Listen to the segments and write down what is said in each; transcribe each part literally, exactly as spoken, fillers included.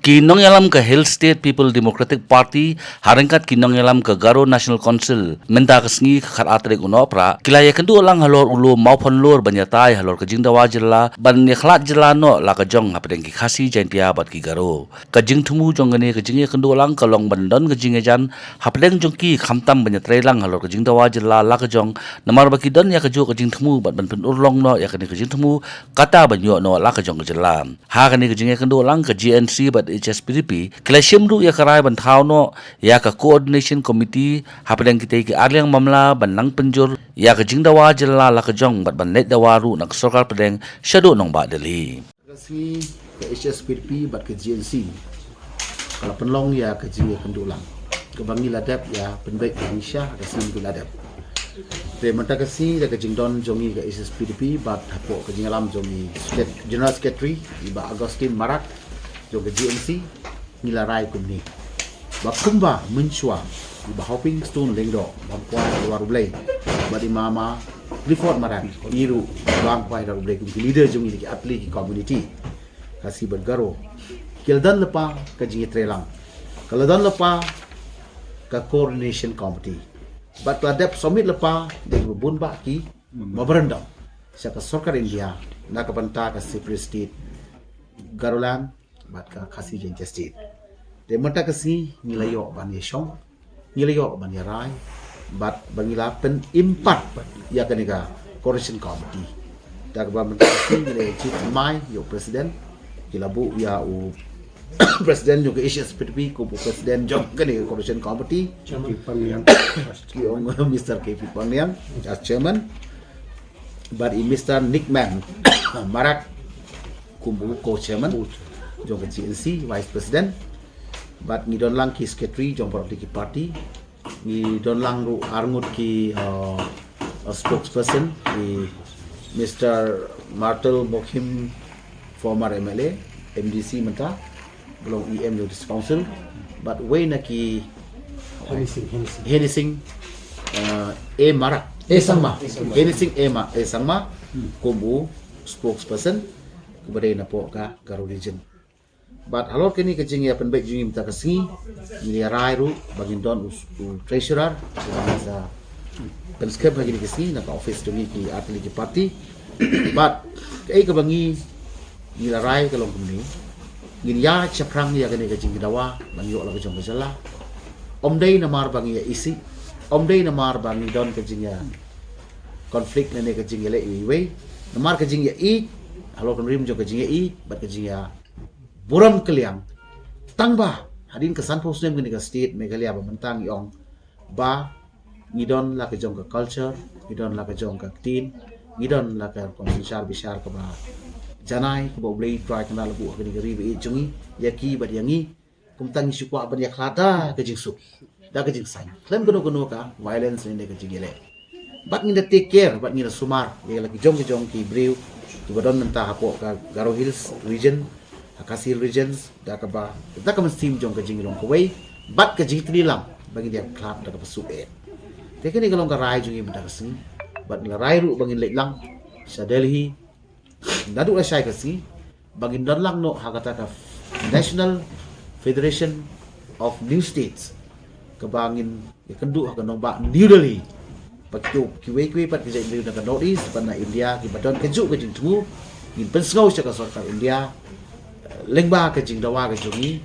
Ki nongïalam ka Hill State People Democratic Party ha ryngkat ki nongïalam ka Garo National Council mynta ka sngi ka khatar tarik u Nohprah ki la ïakynduh lang halor u lum Mawphanlur ban ïatai halor ka jingdawa jylla ban ïakhlad jylla noh la ka jong hapdeng ki Khasi, Jaintia bad ki Garo. Ka jingthmu jong kane ka jingïakynduh lang ka long ban don ka jingïajan hapdeng jong ki khamtam ban ïatreilang halor ka jingdawa jylla la ka jong namar ba ki don ïa kajuh ka jingthmu bad ban pynurlong noh ïa kane ka jingthmu kata ban ïoh noh la ka jong ka jylla. Ha kane ka jingïakynduh lang ka G N C bad H S P D P ki la shim ruh ïa ka rai ban thaw noh ïa ka Coordination Committee hapdeng kitei ki arliang mamla ban nang pynjur ïa ka jingdawa jylla la ka jong bad ban leit dawa ruh na ka sorkar pdeng shaduh nongbah Delhi. Ka sngi ka H S P D P bad ka G N C ka la pynlong ïa ka jingïakynduh lang kaba ngi la dep ïa pynbeit ïa ngi sha ka sngi ba la dep. Te mynta ka sngi da ka jingdon jong ngi ka H S P D P bad hapoh ka jingïalam jong ngi General Secretary i Bah Augustine Marak jong ka G N C, ngi la rai kumne ba kumba mynshuwa i Bah Hoping Stone Lyngdoh, Bah Kwai Hardwar Blei bad i Mama Clifford Marak, i ruh Bah Kwai Hardwar Blei kum ki leader jong ngi ki atli ki community Khasi bad Garo, ki la don lypa ka jingïatreilang, ka la don lypa ka coordination committee bad ka la dep submit lypa da ki bun bah ki memorandum sha ka sorkar India na ka bynta ka separate state Garoland bad ka Khasi Jaintia State. Te mynta ka sngi ngi la ïoh ban ïashong, ngi la ïoh ban ïarai bad ba ngi la pynimpat ïa kane ka coordination committee. Da kaba mynta ka sngi ngi la ïa jied thymmai ïa u president, ki la buh ïa u president jong ka H S P D P kum u president jong kane ka coordination committee. Chairman. Ki ong Mister K P Pangliang as chairman. Bad i Mister Nickman Marak kum u co-chairman jong ka G N C, vice president. Bad ngi don lang ki secretary jong baroh ki party. Ngi don lang ruh arngut ki uh, uh, spokesperson, i Mister Martel Mokhim, former M L A, M D C mynta, ba long E M jong District Council. Bad wei na ki Heni Singh, Heni Singh. Heni Singh, uh, A Marak, A Sangma. A Sangma. Heni Singh A Ma, A Sangma kum u spokesperson kaba dei napoh ka Garo Region. Bad halor kane ka jingïapynbeit jong ngi mynta ka sngi, ngi ïa rai ruh ba ngin don u, u treasurer, u ban sa pynskhem ha kine ki sngi na ka office jong ngi ki artylli ki party. Bad kaei kaba ngi ngi la rai ka long kumne, ngin ïa shaphrang ïa kane ka jingdawa ban ïoh la ka jong ka jylla. Ym dei namar ba ngi ïa isih, ym dei namar ba ngi don ka jingïa conflict ne ka jingïaleh iwei iwei. Namar ka jingïa ïeit halor ka rim jong ka jingïa ïeit bad ka jingïa burom kylliang. Tang ba hadien ka sanphew snem kane ka state Meghalaya ba mynta ngi ong ba ngi don la ka jong ka culture, ngi don la ka jong ka ktien, ngi don la ka rukom synshar bishar kaba janai kaba U Blei Trai Kynrad la buh ha kane ka ri ba ïeit jong ngi ïa ki bad ïa ngi. Kumta ngi shu kwah ban ïakhlad da ka jingsuk, da ka jingsain khlem kano kano ka violence ne ka jingïaleh. Bad ngin da take care bad ngin da sumar ïa la ki jong ki jong ki briew kiba don mynta hapoh ka Garo Hills region, ha Khasi Hills region, da kaba, da ka mynsiem jong ka jinglong kawei bad ka jingtylli lang ba ngin ïakhlad da kaba suk eh. Te kane ka long ka rai jong ngi mynta ka sngi bad ngi la rai ruh ba ngin leit lang sha Delhi naduh lashai ka sngi ba ngin don lang noh ha kata ka National Federation of New States kaba ngin ïakynduh ha ka nongbah New Delhi. Ba kiwei kiwei pat ki jaitbynriew na ka North East bad na India kiba don kajuh ka jingthmu ngin pynsngew sha ka sorkar India, eh, lyngba ka jingdawa ka jong ngi.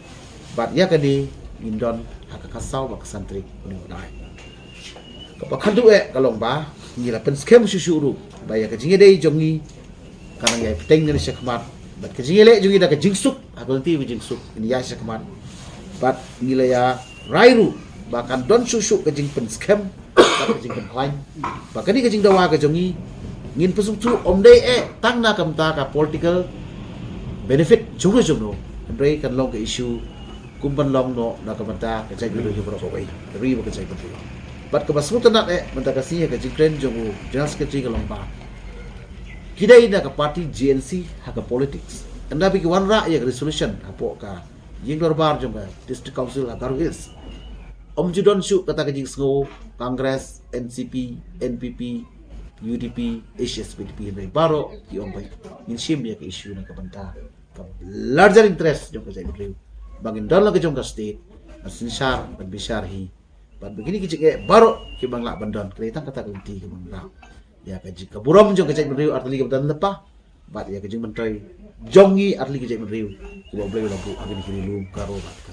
Bad ïa kane ngin don ha ka khatsaw bad ka san tarik une u bnai. Kaba khadduh eh ka long ba ngi la pynskhem shuh shuh ruh ba ïa ka jingïadei jong ngi kan nang ïai bteng ne shakhmat bad ka jingïaleh jong ngi da ka jingsuk, ha ka lynti ka jingsuk ngin ïaid shakhmat. Bad ngi la ïa rai ruh ba kan don shuh shuh ka jingpynskhem bad ka jingpynkhlaiñ ba kane ka jingdawa ka jong ngi ngin pynsngewthuh ym dei eh tang na ka bynta ka political benefit jongno jongno, hynrei kan long ka issue kum ban long noh na ka bynta ka jaitbynriew baroh kawei, ka ri bad ka jaitbynriew. Bad kaba sngewtynnat eh mynta ka sngi ha ka jingkren jong u General Secretary ka long ba ki dei na ka party G N C ha ka politics. Ynda ba ki wanrah ïa ka resolution hapoh ka ïing dorbar jong ka District Council ha Garo Hills, ym ju don shuh kata ka jingsngew Congress, N C P, N P P, U D P, H S P D P, hynrei baroh ki ong ba ngin shim ïa ka issue na ka bynta ka larger interest jong ka jaitbynriew. ba ngin don la ka jong ka state ban synshar ban bishar hi. Bad ba kine ki jingeh baroh ki ba ngi lah ban don, ka dei tang kata ka lynti ka ba ngi lah. Ïa ka jing ka burom jong ka jaitbynriew artylli ka ba don lypa, bad ïa ka jingmyntoi jong ngi artylli ka jaitbynriew ka ba U Blei u la buh ha kine ki ri lum Garo bad ka